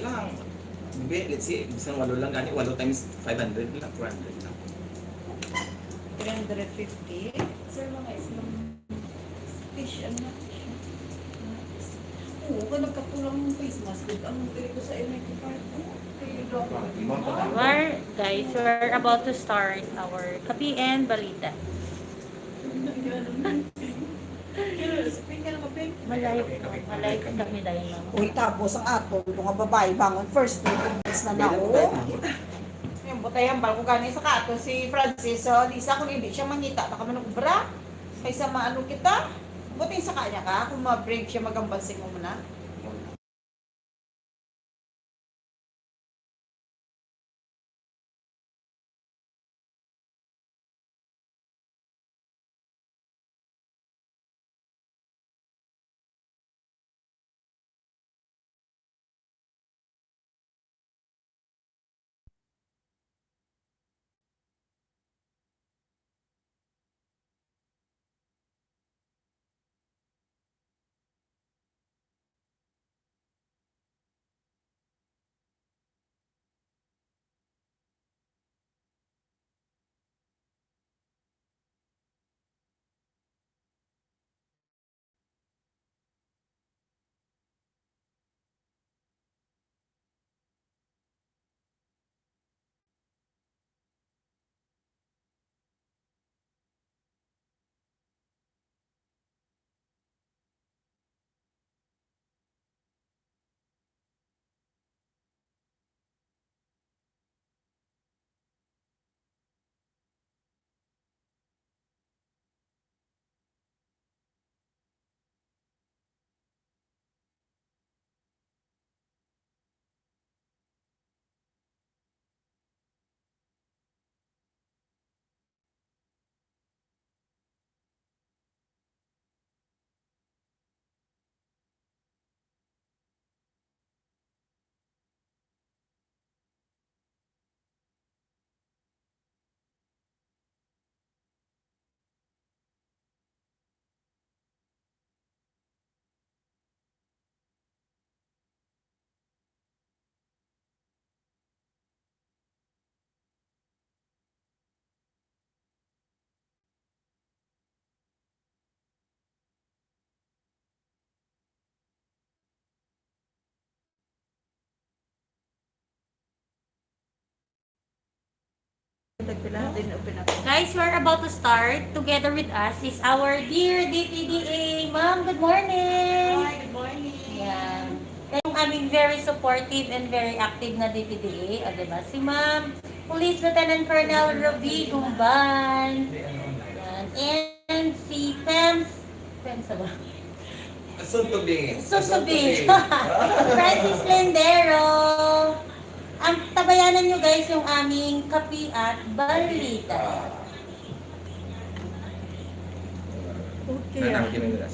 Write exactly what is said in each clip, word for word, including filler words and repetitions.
lang. Be, let's say, bisan walo lang gani, walo times five hundred lang, four hundred lang. Three hundred fifty. Sir, mga isang fish, ano na fish? Oo, kaya nagkatulang yung face mask. Ang diri ko sa N ninety-five. Oh, kaya daw. We're, guys, we're about to start our Kape and Balita. Malive, malive kami dahil lang. Uy, tapos ang ato, mga babae, bangon first thing, imbis na nao. Yung butay ang balko gani sa kato si Francis, so, Lisa, kung hindi siya mangita, baka manubra. Kaysa maano kita, buti sa kanya ka, kung ma-brave siya magambal sa imo na. Guys, we're about to start. Together with us is our dear D P D A. Ma'am, good morning! Hi, good morning. Yan. Yung aming very supportive and very active na D P D A, o, diba? Si Ma'am, Police Lieutenant Colonel Ruby Gumban. Yan. And si Pems, Pems ba? Soon to be. Soon to be. Francis Lindero. Ang tabayanan nyo, guys, yung aming Kape at Balita. Okay. Nanang kinunod.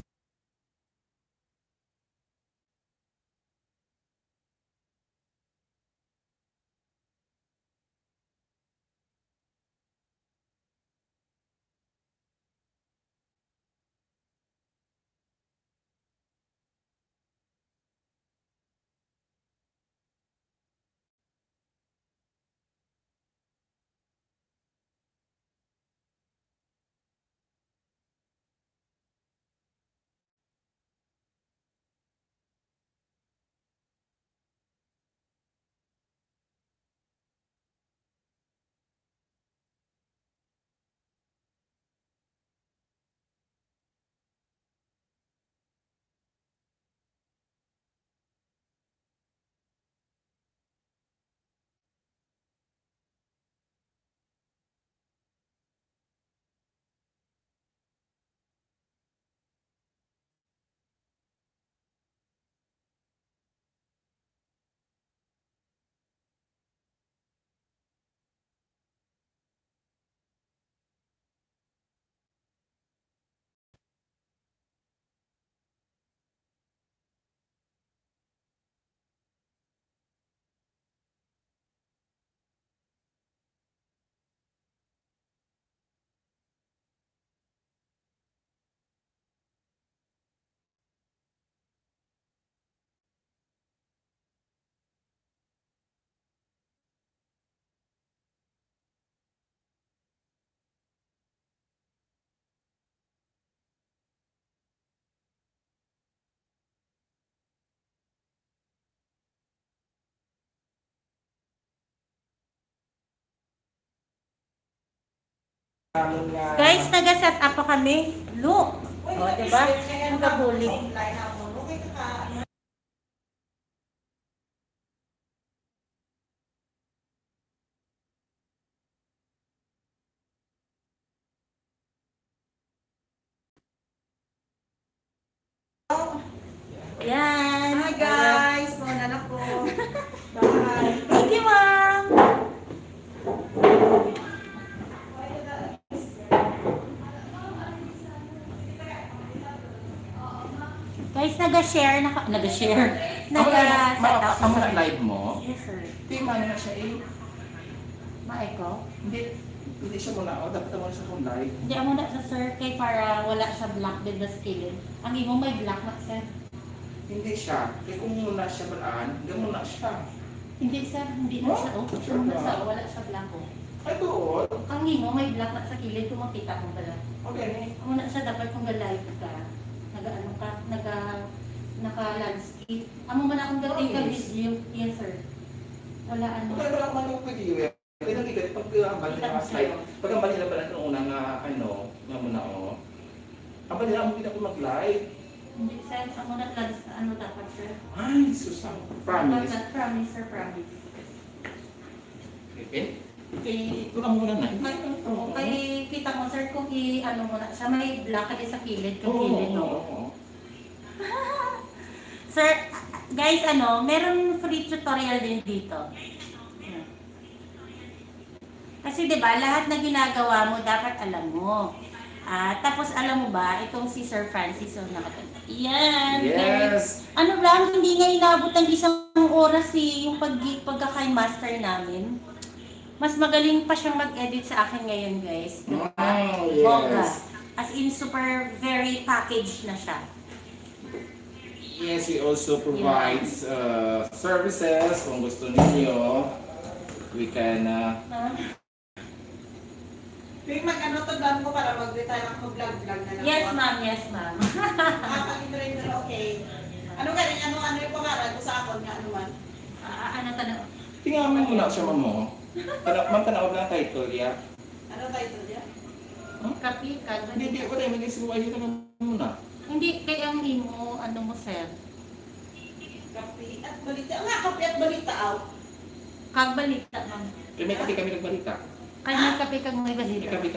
Guys, naga-set up pa kami. Look. O, diba? Ang gabulig. Yan. Hi, guys. Mauna na ko. Bye. Thank you, ma'am. Guys, naga-share, naka, naga-share. Amo na, Naga-set ma-, up amo na na. Live mo? Yes, sir. Di man na siya eh. Ma-echo? Hindi, hindi siya muna. O, dapat amo na siya kung live. Hindi, amo na sa, sir, kay para wala siya black din sa kilid. Ang imo may black na, sir. Hindi siya. Kay kung muna siya balaan, hindi muna siya. Hindi, sir. Hindi na Huh? siya. Oh, Sure amo na ka? Sa, wala siya black, oh. Ay, doon. Ang imo may black na sa kilid kung makita mo pala. Okay, ni. Amo na siya dapat kung ga-live ka. Nag-ano ka, naga, naka-landscape. Amo man akong ga-take a Promise? Video. Yes, sir. Wala, ano. Wala, wala akong mag-video, eh. Kaya nakikita, pag, uh, hambal nila Kita mo, sir. Slide, pag hambal nila pala nung una nga, ano, nga muna, oh. Hambal nila, ang hindi ako mag-live. Hindi, sir. Amo na lang, ano dapat, sir? Ay, sus, ang promise. Dapat, promise, sir, promise. Okay? Okay, ito lang muna na. Hindi Kay, lang, oo, oo. Kay kita mo, sir, kung i-, ano mo na siya, may black ka sa kilid, kung Oo, kilid, oo, no? Oo. Sir, guys, ano, meron free tutorial din dito. Kasi, 'di ba, lahat na ginagawa mo, dapat alam mo. Ah, tapos, alam mo ba, itong si Sir Francis, oh, nakatag-, yan, very Yes. Ano lang, hindi nga inabot ng isang oras, eh, yung pag-, pagka-KineMaster namin. Mas magaling pa siyang mag-edit sa akin ngayon, guys. Diba? Wow, yes. Bongga. As in, super, very package na siya. Yes, he also provides, uh, services kung gusto ninyo. We can, uh, Ah. Tuwing mag-ano to, plan ko para mag-retire ako, vlog-vlog na lang Yes, ako. Ma'am. Yes, ma'am. Makapag-interview, okay. Ano gani, ano, ano yung pangalan ko sa akon nga, ano man? Ah, ano, tanong? Tingnan mo muna siya, ma'am, oh. Tana-, ma'am, tanaw na ang title, ya. Ano title niya? Huh? Kape, kag Hindi, hindi, wala, hindi, siguro, ayun na muna. Hindi, kay ang imo, ano mo, sir? Kape at balita. Nga, kape at balita, aw. Kag balita, ma'am. Kay may kape kami nagbalita. Kay may kape kag may balita. May kape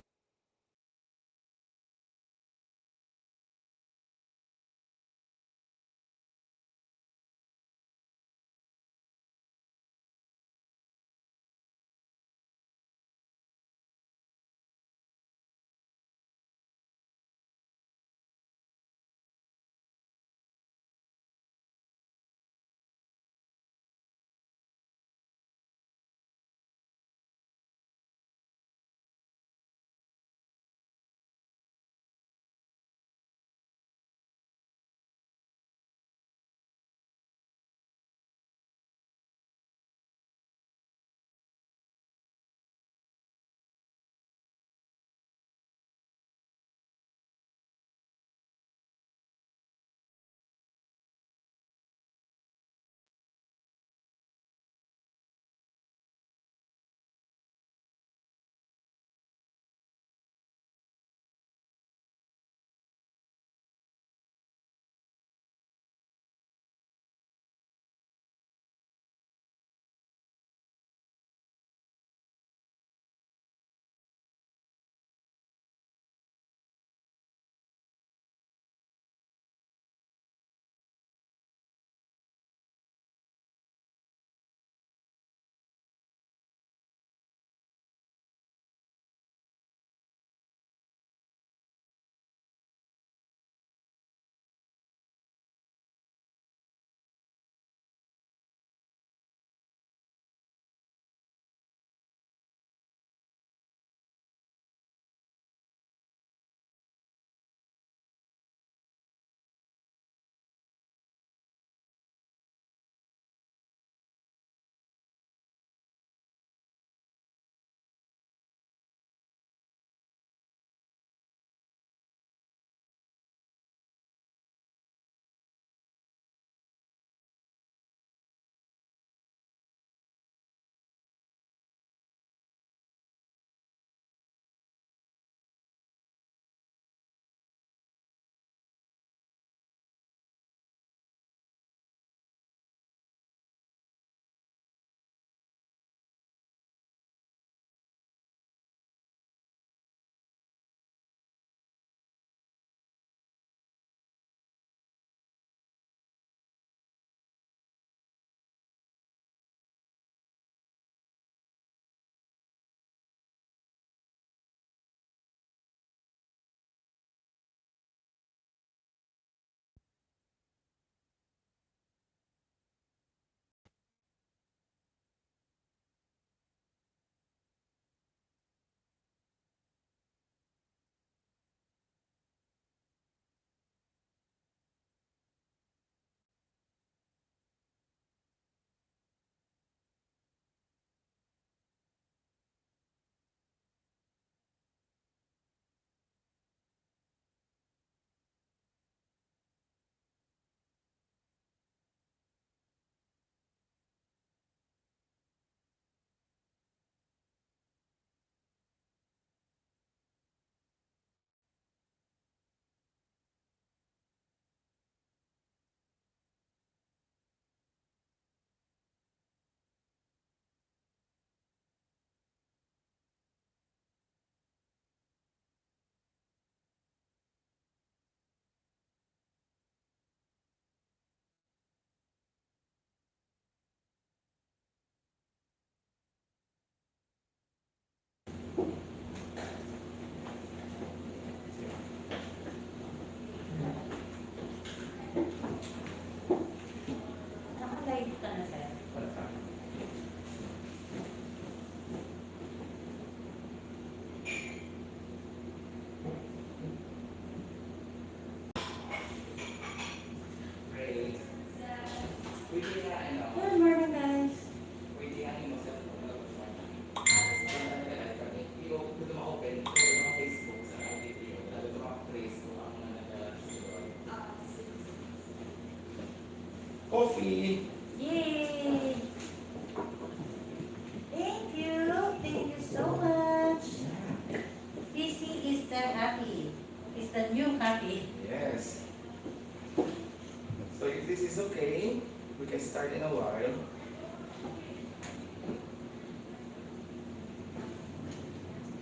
in a while.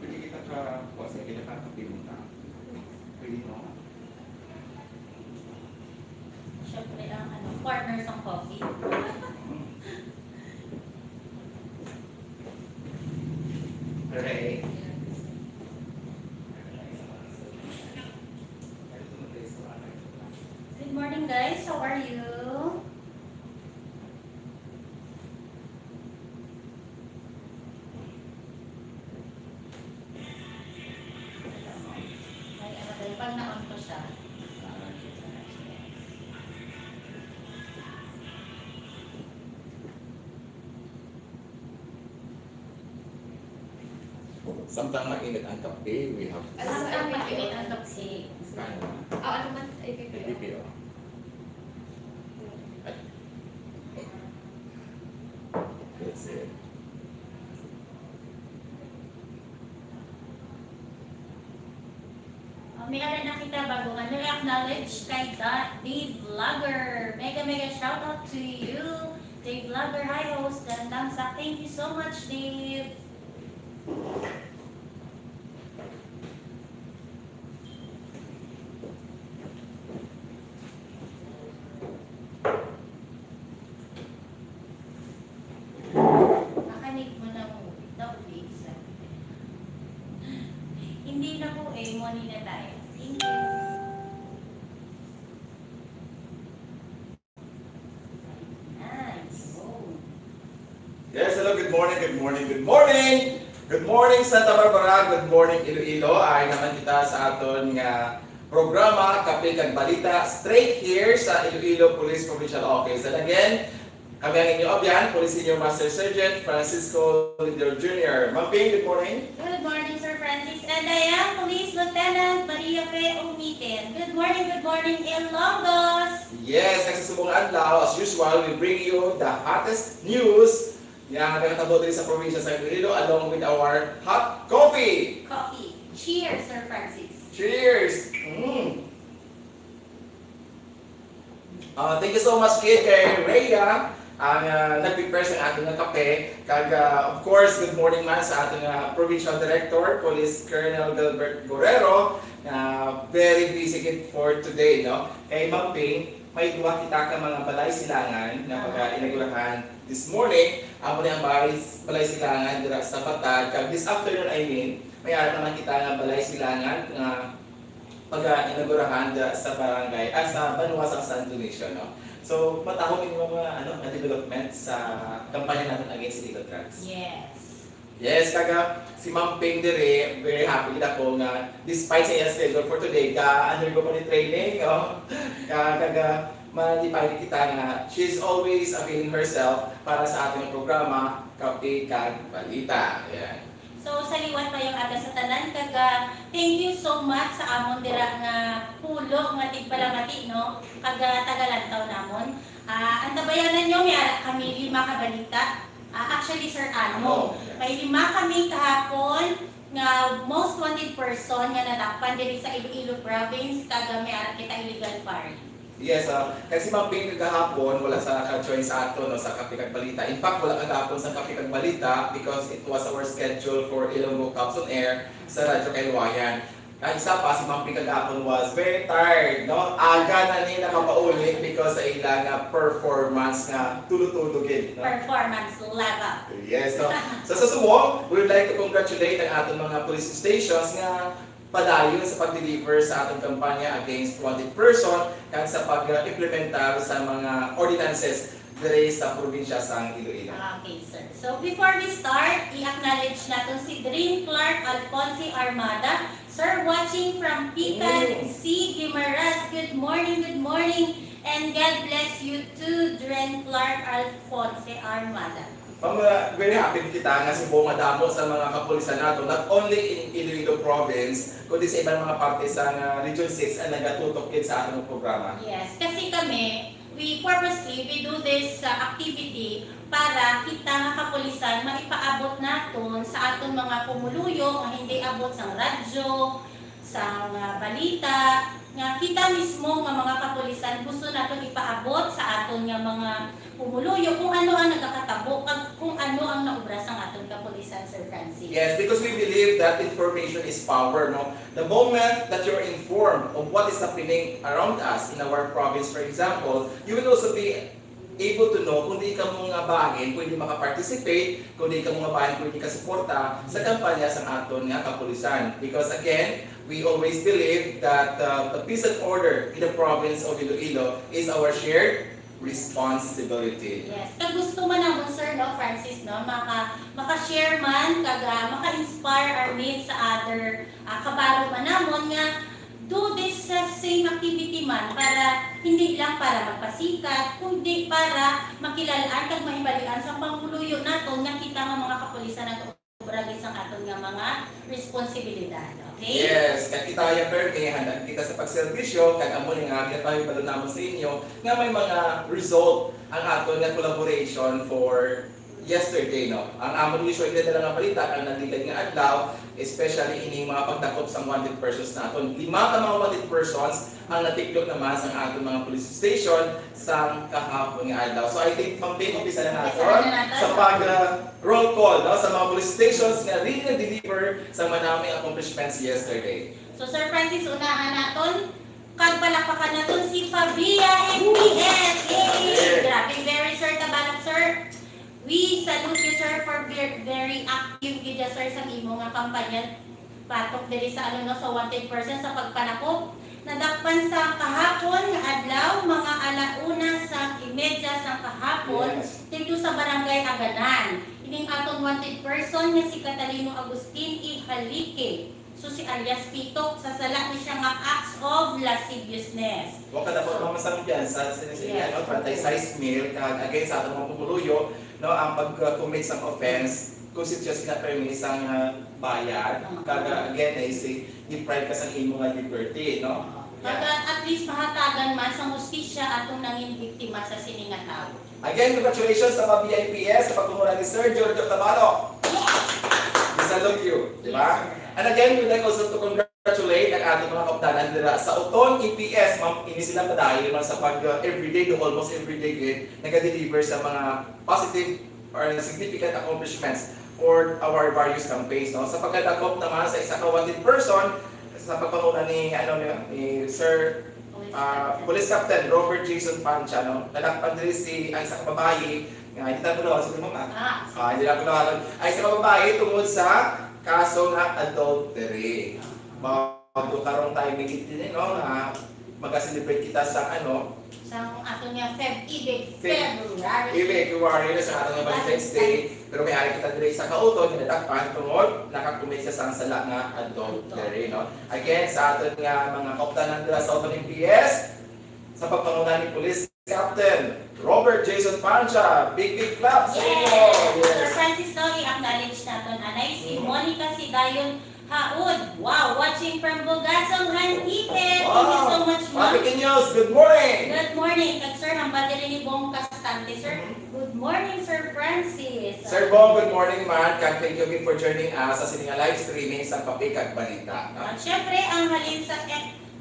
Pwede kita ka, kuha sa ila ka, kapiling ka. Pwede, no? Siyempre, ang ano, partner sa coffee. Hooray. Good morning, guys. How are you? May ano, dahil pag na-on ko siya. Samtang mainit ang kape, we have Ano Samtang ang mainit ang kape. Ano? Oh, ano man, A P P O. A P P O. Ay. That's it. Oh, may ara na kita bago nga i-acknowledge kay Da-, Dave Vlogger. Mega, mega shout out to you, Dave Vlogger. Hi, host, and thumbs up. Thank you so much, Dave. Makanig mo na mo. Daw, please. Hindi na po eh. Morning na tayo. Thank you. Nice. Oh. Yes, hello, good morning, good morning, good morning! Good morning, Santa Barbara! Good morning, Iloilo! Ay naman kita sa aton nga programa, Kape kag Balita, straight here sa Iloilo Police Provincial Office. And again, kami ang inyong abyan, Police Senior Master Sergeant Francisco Lidor Junior Mamping, good morning! Good morning, Sir Francis. And I am Police Lieutenant Maria Fe Umitin. Good morning, good morning, Ilonggos! Yes, kag sa subong nga adlaw, as usual, we bring you the hottest news nga nagatabo diri sa probinsya sa Iloilo, along with our hot coffee. Coffee. Cheers, Sir Francis. Cheers! Mm. Ah, thank you so much, Kid, kay Rhea, ang, ah, nag-prepare sa ating nga kape. Kag, ah, of course, good morning man sa ating, ah, Provincial Director, Police Colonel Gilbert Guerrero, na very busy gid for today, no? Kay Mamping, may duha kita ka mga balay silangan nga pag-inaugurahan this morning. Amo ni ang balay, balay silangan dira sa Batad. Kag this afternoon, I mean, may ara naman kita nga balay silangan nga pag-inaugurahan dira sa barangay, ah, sa banwa sa San Dionisio, no? So, matahom ninyo mga, ano, nga development sa kampanya natin against illegal drugs. Yes. Yes, kag si Ma'am Ping diri, very happy gid ako nga despite sa iya schedule for today, ga-undergo pa ni training, oh. Ka-, kag, ah, malipay kita nga she's always availing herself para sa ating programa, Kape kag Balita. Yan. So, sa liwat, maayong aga sa tanan, kag, ah, thank you so much sa amon dira nga pulo nga tigpalamati, no? Kag, ah, tagalantaw namon. Ah, antabayanan nyo, may ara kami lima ka balita. Ah, actually, Sir Ano, Ano, yes. May lima kami kahapon nga most wanted person nga nadakpan diri sa Iloilo Province, kag, ah, may ara kita illegal party. Yes, ah, kay si Ma'am Ping kagahapon wala sa ka-join sa aton, no, sa Kape kag Balita. In fact, wala kagahapon sa Kape kag Balita because it was our schedule for Ilonggo Cops on Air sa Radyo Kailuwayan. Ang isa pa, si Ma'am Ping kagahapon was very tired, no? Aga na ni nakapauli because sa ila nga performance nga tulo-tulo gid, no? Performance level. Yes, no? So, sa subong, we would like to congratulate ang aton mga police stations nga padayon sa pag-deliver sa aton kampanya against wanted person kag sa pag-implementar sa mga ordinances diri sa probinsya sang Iloilo. Okay, sir. So, before we start, i-acknowledge naton si Drin Clark Alfonse Armada. Sir, watching from Pican Mm. C, Guimaras. Good morning, good morning. And God bless you too, Drin Clark Alfonse Armada. Ma'am, uh, very happy kita nga subong madamo sa mga kapulisan nato, not only in Iloilo Province, kundi sa ibang mga parte sa, uh, Region six ang nagatutok gid sa atong programa. Yes, kasi kami, we purposely, we do this, uh, activity para kita nga kapulisan maipaabot naton sa aton mga pumuluyo nga hindi abot sang radyo, sang, ah, balita nga kita mismo nga mga kapulisan gusto naton ipaabot sa aton nga mga pumuluyo kung ano ang nagakatabo kag kung ano ang naubra sang aton kapulisan, Sir Francis. Yes, because we believe that information is power, no? The moment that you're informed of what is happening around us in our province, for example, you will also be able to know kung di kamo nga bahin pwede maka-participate, kung di kamo nga bahin pwede ka-suporta sa kampanya sang aton nga kapulisan. Because again, we always believe that uh, the peace and order in the province of Iloilo is our shared responsibility. Yes. Kag gusto man namon, sir, no, Francis, no, maka maka-share man kag ah, maka-inspire our mates sa other ah, kabaro man namon nga do this uh, same activity man para hindi lang para magpasikat, kundi para makilalaan kag mahibalian sa panguluyo naton nga kita nga mga kapulisan nag-obra gid sang aton nga mga responsibilidad. Okay? Yes, kag kita ya permi, handa kita sa pagserbisyo, kag amo ni nga ginapahibalo namon sa inyo nga may mga result ang aton nga collaboration for yesterday, no? Ang amon usually na nga balita ang nagligad nga adlaw, especially ining mga pagdakop sang wanted persons naton. Lima ka mga wanted persons ang natiklo naman sa aton mga police station sa kahapon nga adlaw. So I think, Ma'am Ping, umpisa na naton Umpisa na naton. Sa pag uh, roll call, no, sa mga police stations nga really nag-deliver sa manaming accomplishments yesterday. So, Sir Francis, unahan naton. Kag palakpakan naton si Pavia M P S. Yay! Yay! Grabe, very sir, tabalak, sir. We salute you, sir, for ver- very active gid, sir, sa imo nga kampanya. Patok diri sa, ano, no, sa wanted person sa pagpanakop. Nadakpan sa kahapon nga adlaw, mga alauna sa imedya sa kahapon, Yes. dito sa Barangay Aganan. Ining aton wanted person nga si Catalino Agustin Ihalique. So si alias Pitok, sa sala ni siya nga acts of lasciviousness. Wa ka dapat mamasang piyansa sa sila, Yes. No? Pantay size male, kag again sa atong mga pumuluyo, no, ang pag-commit sang offense, kung si Diyos na permi sang uh, bayad, Ah. kag uh, again, ay si deprive ka sa imo nga liberty, no? Kag at least mahatagan man sang hustisya atong nangin biktima sa sini nga tawo. Again, congratulations sa mga B I P S sa pagpanguna ni Sir Giorgio Tabalo. We salute you, di ba? Yes, sir. And again, we'd like also to congratulate ang ating mga kaptanan dira sa Oton E P S. Ma'am, ini sila padayon man sa pag uh, everyday, do almost everyday gid, nag-deliver sa mga positive or significant accomplishments for our various campaigns. No? Sa pagkadakop naman sa isa ka wanted person, sa pagpanguna ni, ano, ni, ni Sir Ah, Police Captain Robert Jason Pancha, no? Nadakpan diri si ang isa ka babayi nga hindi ta ko si mama. Ah, Ah, hindi na ko nawalan. Ay, isa ka babayi tungod sa kaso nga adultery. Bago karong time ni din, no, nga magka-celebrate kita sa ano, Sa aton nga Feb Ibig, Feb- February. Ibig, February na sa aton nga Valentine's Day. Pero may ari kita diri sa kauton nga nadakpan tungod nakakumit siya sa sala nga adultery, no? Again, sa aton nga mga kauptanan dira sa Oton M P S, sa pagpanguna ni Police Captain Robert Jason Pancha, big big clap sa inyo. Yes! Sir Yes. Francis, no, i-acknowledge naton anay si Mhm. Monica Sigayon Haud. Wow, watching from Bugasong, Antique. Thank you so much, ma'am. Happy News, good morning. Good morning. Kag sir, hambal diri ni Bong Castante, sir. Mhm. Good morning, Sir Francis. Sir Bong, good morning man. Kag thank you again for joining us sa sini nga live streaming sa Kape kag Balita. At syempre, ang halin sa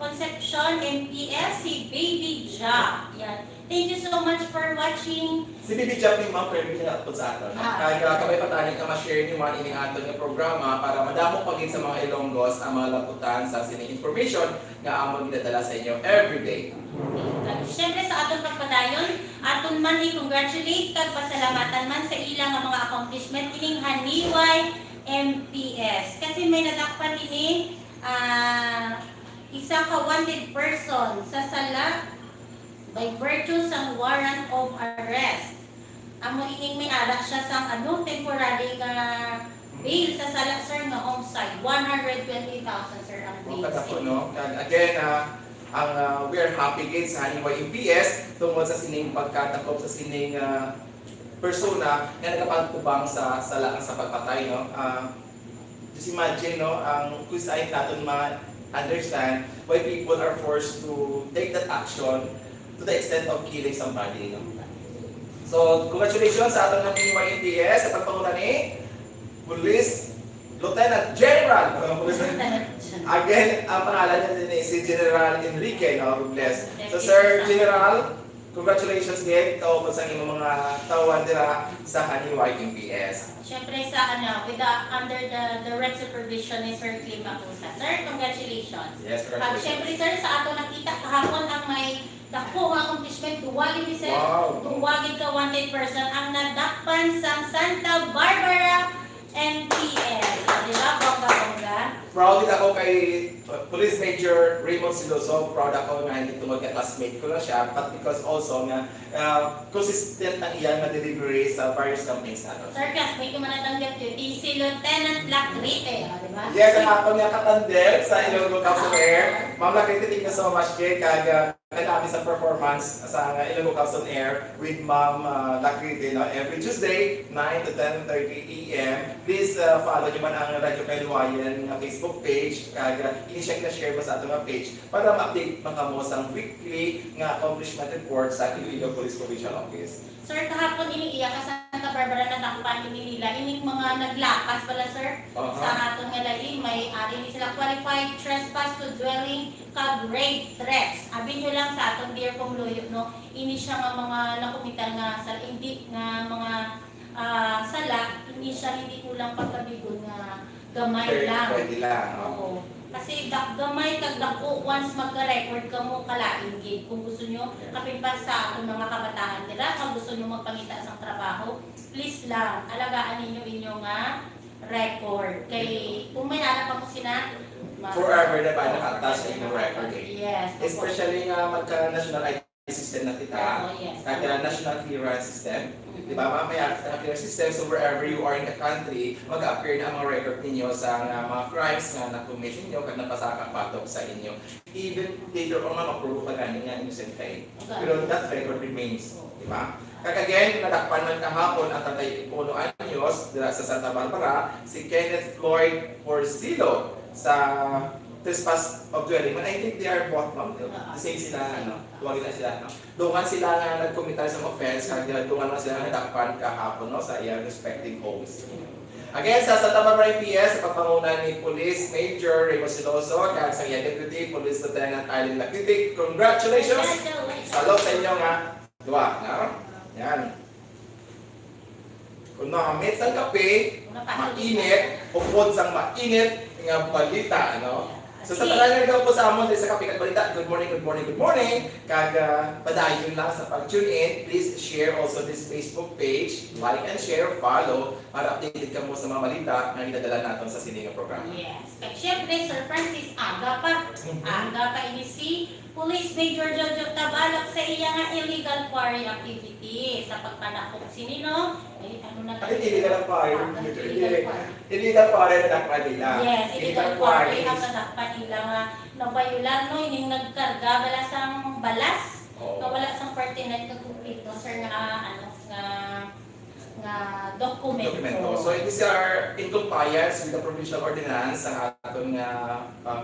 Concepcion M P S, si Baby Ja. Yan. Thank you so much for watching. Si Baby Ja ni Ma'am Permi na po sa aton. Ah. Kaya kabay pa tayo nga ma-share ni Ma'am ining aton nga programa para madamo pa gid sa mga Ilonggos ang mga laputan sa sining information nga amon ginadala sa inyo everyday. Kag syempre sa aton pagpadayon, aton man i-congratulate kag pasalamatan man sa ila nga mga accomplishment ining Haniway M P S. Kasi may nadakpan ini, ah, isa ka wanted person sa sala by virtue sang warrant of arrest. Amo ining may ara siya sang, ano, temporary nga bail sa sala, sir, nga homicide. One hundred twenty thousand, sir, ang bail. Mga kadako, no? Kag again, ah, ang ah, we are happy gid sa Haniway M P S tungod sa sining pagkadakop sa sining ah, persona nga nagapatubang sa sala sa pagpatay, no? Ah, just imagine, no, ang kung saan naton ma-understand why people are forced to take that action to the extent of killing somebody, no? So, congratulations sa aton nga Haniway M P S sa pagpanguna ni Police Lieutenant General. Again, ang pangalan niya din ay si General Enrique, no? Robles. So, Sir General, congratulations gid kaupod sa imong mga tauhan dira sa Haniway M P S. Siyempre sa, ano, with the, under the direct supervision ni Sir Clem Macusa. Sir, congratulations. Yes, congratulations. At siyempre, sir, sa ato nakita kahapon ang may dako nga accomplishment, duwa gid ni sir, wow, duwa gid ka wanted person ang nadakpan sang Santa Barbara M P S. O, di ba? Bongga-bongga. Proud gid ako kay, uh, Police Major Raymond Siloso. Proud ako nga hindi tungod nga classmate ko lang siya, but because also nga, uh, consistent ang iya nga delivery sa various campaigns nato. Sir, classmate ko man ang tanggap yun. Di si Lieutenant Lacrite, o, di ba? Yes, ang akon nga katandem sa Ilonggo Caps on Air. Ma'am Lacrite, thank you so much, kay kag, uh, Kami sa performance sa Ilonggo Caps on Air with Ma'am, uh, Lacrite, no? Every Tuesday, nine to ten thirty a m. Please, uh, follow niyo man ang Radyo Kaliwayan nga Facebook page, kag, uh, i-check na share mo sa ato nga page para ma-update man kamo sa weekly nga accomplishment report sa Iloilo Police Provincial Office. Sir, kahapon ini iya ka Santa Barbara nadakpan ini nila, ining mga naglapas pala, sir, aha, sa aton nga lahi, may ari ni sila qualified trespass to dwelling kag rape threats. Abi nyo lang sa aton Dear Pumluyo, no, ini siya nga mga nakumitan nga sa hindi nga mga, ah, sala, ini siya hindi kulang pagkabigon nga gamay lang. Pwede lang, oo. Kasi dak-, gamay kag dako, once magka-record kamo, kalain gid. Kung gusto nyo, yes, kapin pa sa aton mga kabataan dira, kung gusto nyo magpangita sang trabaho, please lang, alagaan ninyo inyo nga record. Kay kung may ara pa mo sina, ma-, forever na ba, oo, naka-attach sa inyong record, eh. Yes, opo. Especially nga magka-national I D system na kita. Oo, yes. Kag, ah, national clearance system. Mm-hmm. Di ba, ma'am? May national clearance system, so wherever you are in the country, mag-appear na ang mga record ninyo sa, ah, mga crimes nga na-commit ninyo kag napasaka batok sa inyo. Even later on, ma'am, ma-prove pa gani nga innocent kayo. Okay. Pero that record remains, di ba? Kag again, nadakpan man kahapon ang thirty-one anyos dira sa Santa Barbara, si Kenneth Floyd Porcillo sa trespass of dwelling. And I think they are both, ma'am, the same sila, ano, duha na sila, no? Dungan sila nga nagkomitar sa offense, kag dungan man sila nga nadakpan kahapon, no, sa iyang respective homes. Again, sa Santa Barbara M P S, sa pagpanguna ni Police Major Raymond Siloso, kag sa iya Deputy Police Lieutenant Arlene Lacritic, congratulations! Congratulations! Salog sa inyo nga duha, no? Yan. Kung namit sang kape, mainit, upod sang mainit nga balita, no? So, sa tanan nga nagaupod sa amon diri sa Kape kag Balita, good morning, good morning, good morning. Kag, ah, padayon lang sa pag-tune in, please share also this Facebook page, like and share, follow, para updated kamo sa mga balita nga ginadala naton sa sini nga programa. Yes. Kag syempre, Sir Francis, aga pa. Mhm. Aga pa ini si Police Major Jojo Tabalak sa iya nga illegal quarry activity sa pagpadakop sini, no? Ay, ano na. Ay, illegal ang quarry, ah, Major. Illegal quarry. Illegal quarry ang nadakpan nila. Yes, illegal quarry ang nadakpan nila nga nabayulan, no? Ining nagkarga bala sang balas, oo, nga wala sang pertinent nga kumpleto, sir, nga, ano, nga, nga dokumento. Dokumento. So, these are in compliance with the provincial ordinance ang aton nga, ah,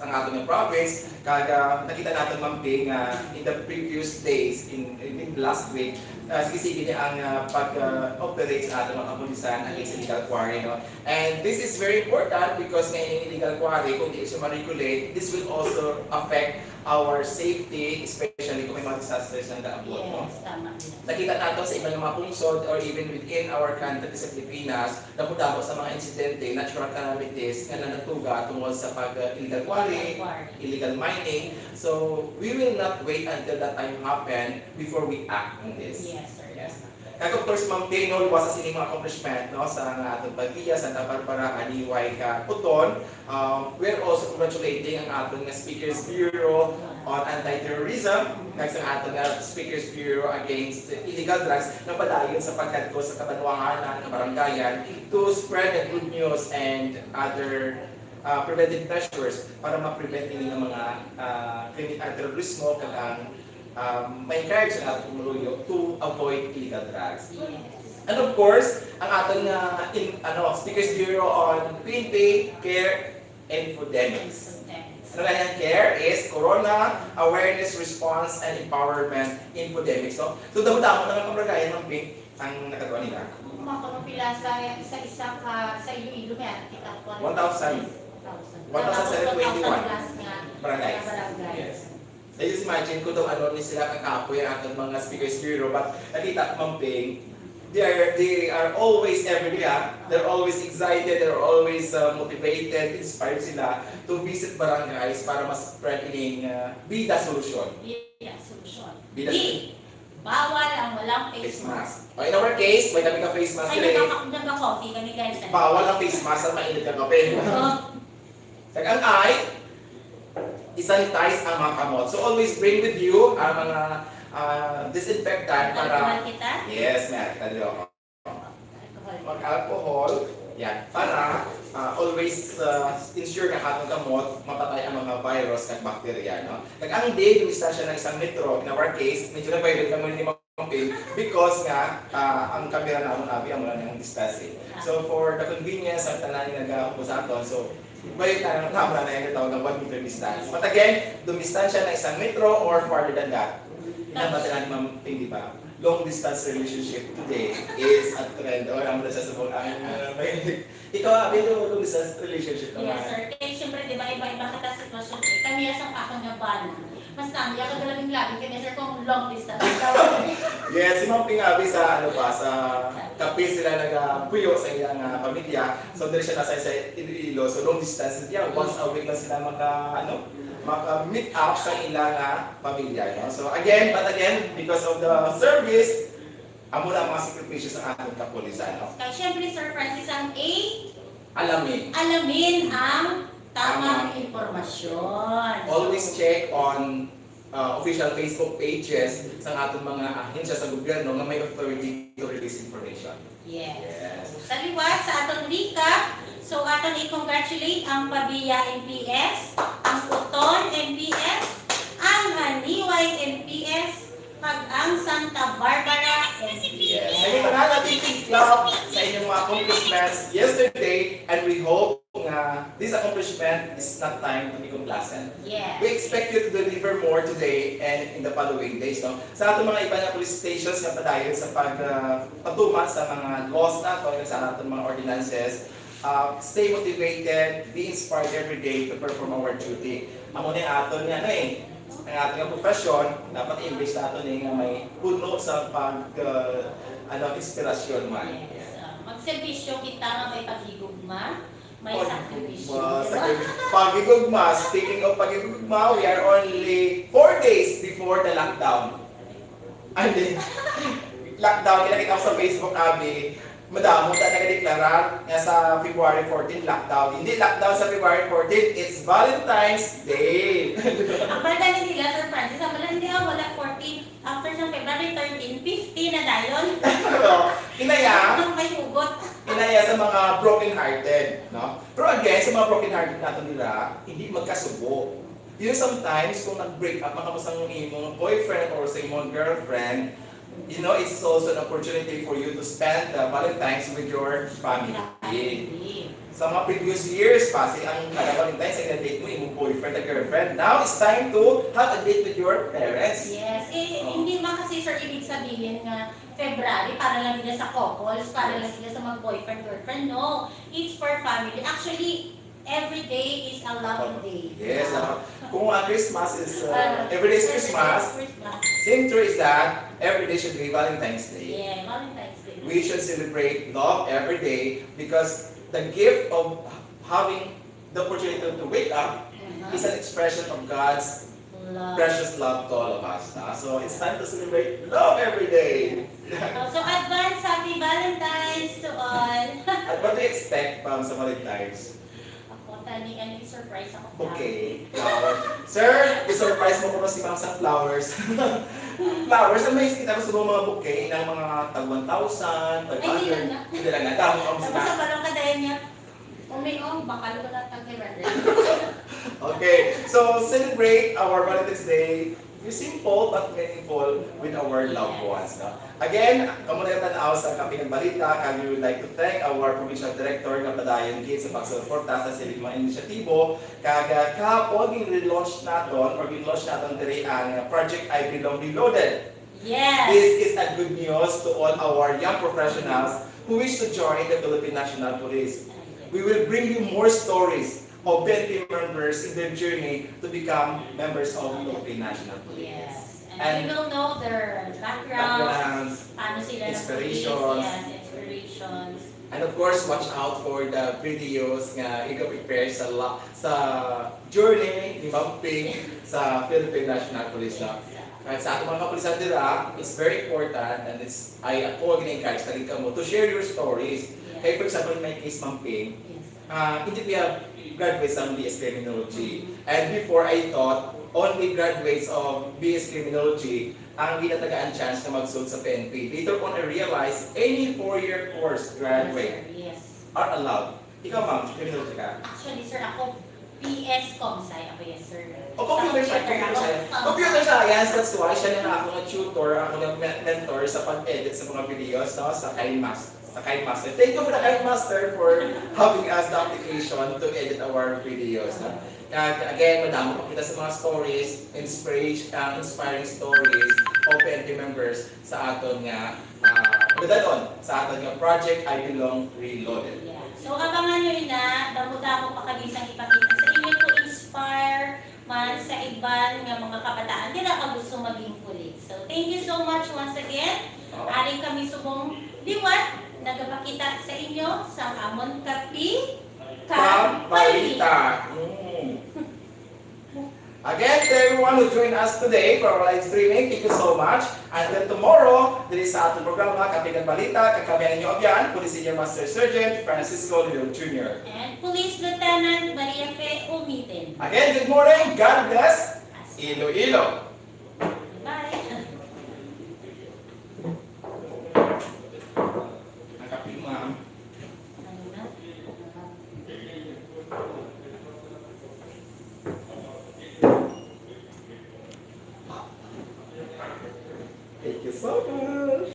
ang aton nga province. Kag, ah, nakita naton, Ma'am Ping, nga in the previous days, in, in, in last week, ah, sige, sige ni ang, ah, pag, ah, operate sa aton mga kapulisan against illegal quarry, no? And this is very important because nga in illegal quarry, kung di siya ma-regulate, this will also affect our safety, especially kung may mga disasters nga gaabot, no? Yes, tama. Nakita nato sa iba nga mga pungsod or even within our country sa Pilipinas, damo-damo sa mga insidente, natural calamities nga nanatuga tungod sa pag, uh, illegal quarry, illegal quarry, illegal mining. So, we will not wait until that time happen before we act on this. Yes, sir. Yes. Kag of course, Ma'am Ping, no, liwat sa sining mga accomplishment, no, sa nga aton Padilla, Santa Barbara, Haniway, kag Oton, um, we're also congratulating ang aton nga Speakers Bureau on Anti-Terrorism, kag sa aton nga Speakers Bureau Against Illegal Drugs, nga padayon sa pagkadto sa kabanwahanan, kabaranggayan, to spread the good news and other, uh, preventive measures para ma-prevent ini nga mga, uh, krimi-, uh, terorismo, kag ang um, ma-encourage ang aton pumuluyo to avoid illegal drugs. Yes. And of course, ang aton nga in, ano, Speakers Bureau on P N P, CARE, Infodemics. Infodemics. Ano nga yan? CARE is Corona Awareness Response and Empowerment Infodemics, no? So, damo-damo na nga kabaranggayan, Ma'am Ping, ang nakadua nila. Kung pila sa, sa isa ka, sa Iloilo, may ato kita, One thousand. One thousand. One thousand seven twenty-one. Plus nga Barangay. Barangay. Yes. So, just imagine kung daw ano ni sila kakapoy ang atong mga speakers bureau, but nakita ko, Ma'am Ping, they are, they are always everywhere. They're always excited, they're always uh, motivated, inspired sila to visit barangays para mas spread ining uh, Bida Solution. Bida Solution. Bida Di, bawal ang walang face mask. O, in our case, may kami ka face mask Ay, today. nagka- nagka-coffee kami, guys. Bawal ang face mask sa mainit nga kape. Oh, Kag ang I, i-sanitize ang mga kamot. So always bring with you ang mga ah, disinfectant para... alcohol kita? Yes, may kita dito. Alcohol. Mag-alcohol. Yan. Para ah, always ah, ensure nga atong kamot mapatay ang mga virus kag bacteria, no? Kag ang day, dumistansya ng isang metro. In our case, medyo na-violate kami ni Ma'am Ping because nga ah, ang kamera namon abi amo lang ang distancing. So for the convenience sa tanan nga nagaupos sa aton, so violate na namon na yung tawag ng one meter distance. But again, dumistansya na isang metro or farther than that. Inabot na ni Ma'am Ping, di ba? Long distance relationship today is a trend. O, amo na siya sa mga ang uh, ikaw, abi, long distance relationship Yes, naman. Sir. Kaya siyempre, di ba, iba-iba kita sitwasyon. Eh. Kami, asang ako nga bana. Mas nami ako dalawang labi kami, sir, kung long distance. Yes, si Ma'am Ping abi sa ano pa, sa Capiz sila nagapuyo sa iyang ah, pamilya. So diri siya nasa sa Iloilo. So long distance niya, once a week lang sila maka ano, maka meet up sa ilang ah, pamilya, no? So again, but again, because of the service, amo na ang mga sakripisyo sa ating kapulisan, no? Kaya siyempre, Sir Francis, ang A, Alamin. alamin ang tamang impormasyon. Always check on uh, official Facebook pages sa ating mga ahensya sa gobyerno nga may authority to release information. Yes. Yes. Sa liwat, sa aton recap, so aton i-congratulate ang Pavia M P S, ang Uton M P S, ang Haniway M P S, kag ang Santa Barbara M P S. Yes. Sa inyo tanan, a big clap sa inyong mga accomplishments yesterday, and we hope nga this accomplishment is not time to be complacent. Yes. We expect you to deliver more today and in the following days, no? Sa ating mga iba nga police stations nga padayon sa pag ah, patuman sa mga laws nato, sa ating mga ordinances, ah, stay motivated, be inspired every day to perform our duty. Amo ni aton nga ano eh, ang ating nga profession, dapat i-embrace nato ni nga may puno sa pag ah, ano, inspirasyon man. Yes. Ah, magserbisyo kita nga may paghigugma, may sakripisyo. Pag- sakri- Paghigugma, speaking of paghigugma, we are only four days before the lockdown. Ay, hindi. Lockdown, kinakita ko sa Facebook, abi, madamo ta nagadeklarar nga sa February fourteen, lockdown. Hindi lockdown sa February fourteen, it's Valentine's Day. Ang balda ni nila, Sir Francis, ang balda nila, wala fourteen. After sa February thirteen, fifteen na dayon. Kinaya, Ang may hugot. Inaya sa mga broken-hearted, no? Pero again, sa mga broken-hearted nato nila, hindi magkasubo. You know, sometimes kung nag-break up man kamo sa imong boyfriend or sa imong girlfriend, you know, it's also an opportunity for you to spend the Valentine's with your family. Sa mga previous years pa, si ang kada Valentine's ay na-date mo, imong boyfriend at girlfriend. Now, it's time to have a date with your parents. Yes. Eh, hindi man kasi, sir, ibig sabihin nga February para lang nila sa couples, para lang nila sa mag boyfriend girlfriend. No, it's for family. Actually, every day is a love day. Yes, Yeah. ah, kung ang Christmas is, uh, Uh, every day is Christmas, Christmas. Same true is that every day should be Valentine's Day. Yeah, Valentine's Day. We should celebrate love every day because the gift of having the opportunity to wake up Uh-huh. is an expression of God's Love. precious love to all of us. Ah. So it's time to celebrate love every day. So, advance happy Valentine's to all. At what do you expect, Pam, sa Valentine's? Ako, tani, ano, i-surprise ako. Bouquet. Flower. Sir, i-surprise mo ko si Ma'am sa flowers. Flowers, ang may kita ko sa mga bouquet, ng mga tag one thousand, tag Ay, hindi lang na. Hindi lang na. Damo ang Tapos sila. Sa balong kadayan niya, umi, oh, bakal ko lang tag five hundred. Okay, so celebrate our Valentine's Day. Be simple but meaningful with our loved ones. No? Again, kamo na yung tanaw sa Kape ng Balita, kami would like to thank our provincial director nga padayon gid sa pagsuporta sa sining mga inisyatibo. Kag ah, kahapon, gin-relaunch naton or gin-launch naton diri ang ah, Project I Belong Reloaded. Yes. This is a good news to all our young professionals who wish to join the Philippine National Police. We will bring you more stories of P N P members in their journey to become members of Philippine National Police. Yes. And, and we will know their backgrounds, backgrounds, paano sila nag-police, inspirations. Yes, inspirations. And of course, watch out for the videos nga iga-prepare sa la- sa journey ni Ma'am Ping sa Philippine National Police. No? Yes. Kag sa atong mga kapulisan dira, it's very important and it's, I, ako gina-encourage ta gid kamo to share your stories. Yes. Kay for example, in my case, Ma'am Ping, yes, uh, hindi ko ya graduate sa B S Criminology. Mm-hmm. And before, I thought only graduates of B S Criminology ang ginatagaan chance na magsulod sa P N P. Later on, I realized any four-year course graduate, yes, sir, yes, are allowed. Ikaw, ma'am, criminology ka? Actually, sir, ako B S Comsci ako, yes, sir. O, computer science, computer science. Computer science, that's why siya na ako nga tutor, ako nga men- mentor sa pag-edit sa mga videos, no? Sa KineMaster. Sa KineMaster. Thank you for the KineMaster for having us the application to edit our videos, no? Kag again, madamo pa kita sa mga stories, inspiration, uh, inspiring stories of P N P members sa aton nga uh, madadon sa aton nga Project I Belong Reloaded. Yeah. So, abangan nyo ina, damo-damo pa kami sang ipakita sa inyo to inspire man sa iban nga mga kabataan dira ka gusto maging pulis. So, thank you so much once again. Oh. Ari kami subong liwat nagapakita sa inyo sang amon kapi kag balita. Mm. Again, to everyone who joined us today for our live streaming, thank you so much. Until tomorrow, diri sa atong programa, Kape kag Balita, kag kami ang inyong abyan, Police Senior Master Sergeant Francisco Leo Junior and Police Lieutenant Maria Fe Umitin. Again, good morning, God bless Iloilo.